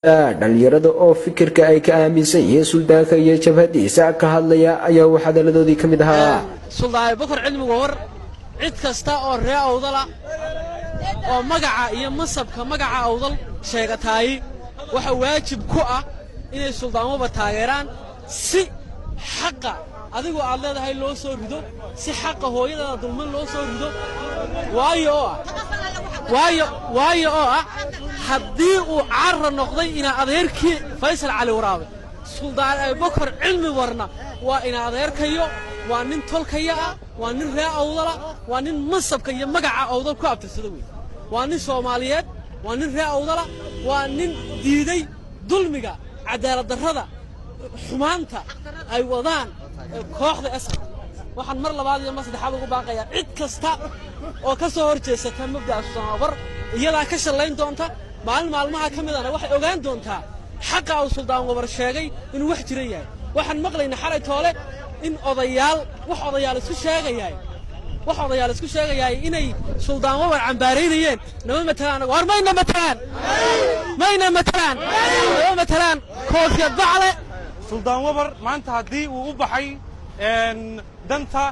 Dhalinyarada oo fikirka ay ka aaminsan yihiin suldaanka iyo jabhadiisa ka hadlaya ayaa wax hadaladoodii ka mid ahaa: Suldaan Abubakar Cilmi Wabar, cid kasta oo ree Awdala oo magaca iyo masabka magaca Awdal sheegataay, waxa waajib ku ah inay Suldaan Wabar taageeraan, si xaqa adigu aad leedahay loo soo rido, si xaqa hooyadaada dulman loo soo rido. Waayo oo ah haddii uu Carra noqday ina adeerkii Faysal Cali Waraabe, Suldaan Abubakar Cilmi Warna waa ina adeerkayo, waa nin tolkaya ah, waa nin ree Awdala, waa nin masabka iyo magaca Awdal ku abtirsada wey, waa nin Soomaaliyeed, waa nin ree Awdala, waa nin diiday dulmiga, cadaalad darrada, xumaanta ay wadaan kooxda SNM. Waxaan mar labaad iyo mar saddexaad ugu baaqayaa cid kasta oo ka soo hor jeesata mabda'a Suldaan Wabar, iyadaa ka shallayn doonta. Maalin maalmaha ka midana waxay ogaan doontaa xaqa uu Suldaan Wabar sheegay inuu wax jira yahay. Waxaan maqlaynaa xalay toole in odayaal, wax odayaal isku sheegayaay inay Suldaan Wabar cambaaraynayeen. Nama matalaan. War mayna matalaan, mayna matalaan, nama matalaan koofiyad bacle. Suldaan Wabar maanta haddii uu u baxay danta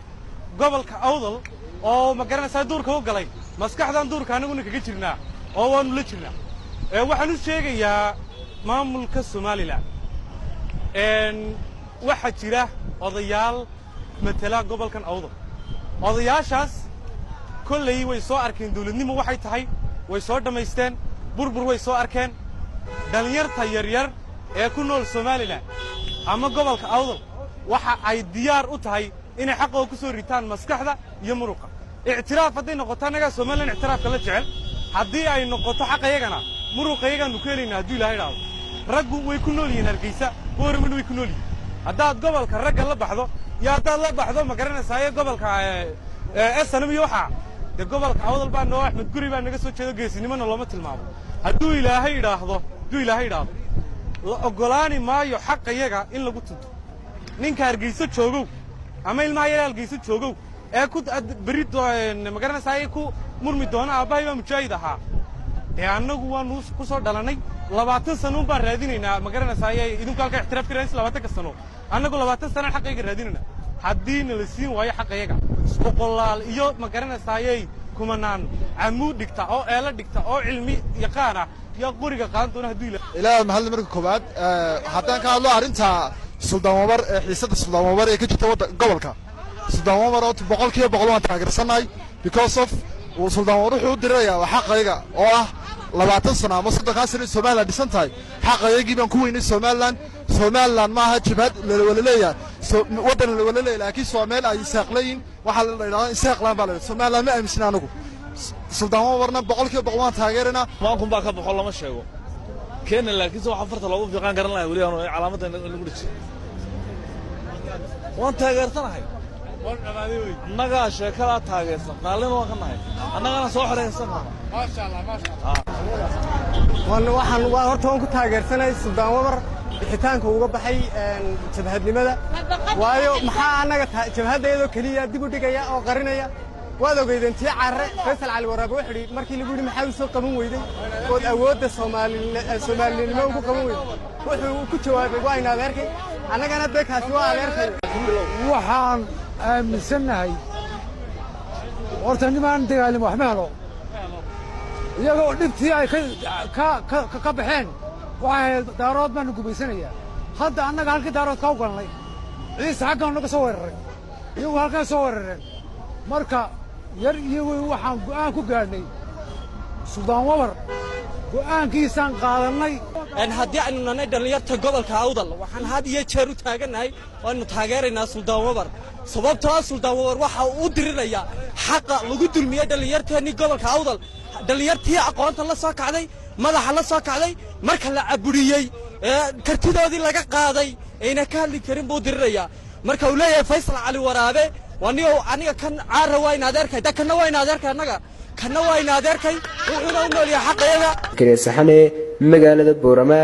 gobolka Awdal oo, ma garanaysaa, duurka u galay, maskaxdan duurka annaguna kaga jirnaa oo waannu la jirnaa. Waxaan u sheegayaa maamulka Somaliland, waxaa jira odayaal matala gobolkan Awdal. Odayaashaas kolley way soo arkeen dawladnimo waxay tahay, way soo dhammaysteen burbur, way soo arkeen. Dhallinyarta yaryar ee ku nool Somaliland ama gobolka Awdal waxa ay diyaar u tahay inay xaqooda ku soo ritaan maskaxda iyo muruqa. Ictiraaf hadday noqoto, annagaa Somaliland ictiraafka la jecel. Haddii ay noqoto xaqayagana, muruqayagaannu ku helaynaa hadduu Ilahay idhaahdo. Raggu way ku nool yihiin Hargeysa, Booramana way ku nool yihiin. Haddaad gobolka ragga la baxdo iyo haddaad la baxdo, ma garanaysaaye, gobolka SNM iyo waxaa dee gobolka Awdal baa noo Axmed Guri baa naga soo jeedo, geesinimona looma tilmaamo. Hadduu Ilaahay idhaahdo, la oggolaani maayo xaqayaga in lagu tunto. Ninka Hargeyso joogow ama ilmaha yara Hargeyso joogow ee ku berri, ma garanaysaaye, ku murmi doona aabbahay baa mujaahid ahaa, dee annagu waanu ku soo dhalannay. 20 sanoun baan raadinaynaa, ma garanaysaaye. Idinku halkaa ixtiraaf ka raadinaysa 20-ka sano, annagu 20 sanaan xaqayga raadinayna. Haddii nala siin waayo xaqayaga, boqolaal iyo, ma garanaysaaye, kumanaan Camuud dhigta oo Eelo dhigta oo cilmi yaqaan ah yaa qoriga qaadan doona hadduu Ilaah. Ilaah mahadle. Marka koowaad, haddaan ka hadlo arrinta Suldaan Wabar ee xiisadda Suldaan Wabar ee ka jirta wadda gobolka, Suldaan Wabar oo 100% waan taageersannahay, because of Suldaan Wabar wuxuu u dirirayaa waa xaqayga oo ah 20 sano ama 30-kaa sano Somaliland dhisan tahay. Xaqaygii baan ku weynay Somaliland. Somaliland maaha jabhad lawala leeyahay, waddan lawala leeyahay, laakiin waa meel ay Isaaq leeyihin. Waxaa la idhahdaa Isaaqland baa la yidhahdaa. Somaliland ma aaminsana anigu. Suldaan Wabarna 100% waan taageeraynaa. Mankun baa ka baxo lama sheego kenya, laakiinse waxa farta loogu fiiqaan garan lahay weli aanu calaamadda lagu dhijay. Waan taageersanahay. Annagaa sheekadaa taageersan, raallina waan ka nahay, annagana soo xoreysan. Waxaan waa horta waan ku taageersanay Suldaan Wabar bixitaanka uga baxay jabhadnimada. Waayo, maxaa annaga jabhaddeedoo keliya dib u dhigaya oo qarinaya? Waad ogeydeen tii Carre, Faysal Cali Waraabe wuxuu yidhi markii lagu yidhi maxaa u soo qaban weyday ood awoodda Soomaalinimo ugu qaban weyday, wuxuu ku jawaabay waa ina adeerkay. Annagana dee kaasi waa adeerkay. Waxaan aaminsannahay horta nimaan dagaalimo wax ma helo. Iyagoo dhibtii ay ka baxeen waxay ahayd Daarood baanu gumaysanayaa. Hadda annaga halkii Daarood ka u galnay, Ciise xaggan naga soo weeraray, iyagu halkan soo weerareen. Marka yar iyo weyn waxaan go'aan ku gaadhnay Suldaan Wabar, go'aankiisaan qaadannay. Haddii aynu nanay dhallinyarta gobolka Awdal, waxaan had iyo jeer u taagannahay, waanu taageeraynaa Suldaan Wabar, sababtoo ah Suldaan Wabar waxa uu u dirirayaa xaqa lagu dulmiyey dhallinyarteennii gobolka Awdal, dhallinyartii aqoonta la soo kacday, madaxa la soo kacday, marka la caburiyey ee kartidoodii laga qaaday ayna ka hadli karin buu dirirayaa. Marka uu leeyahay Faysal Cali Waraabe waa niyow, aniga kan Caara waa in adeerkay, da kanna waa in adeerkay, annaga kanna waa in adeerkay, wuxuuna u nool yahay xaqayaga. Saxane, magaalada Boorama.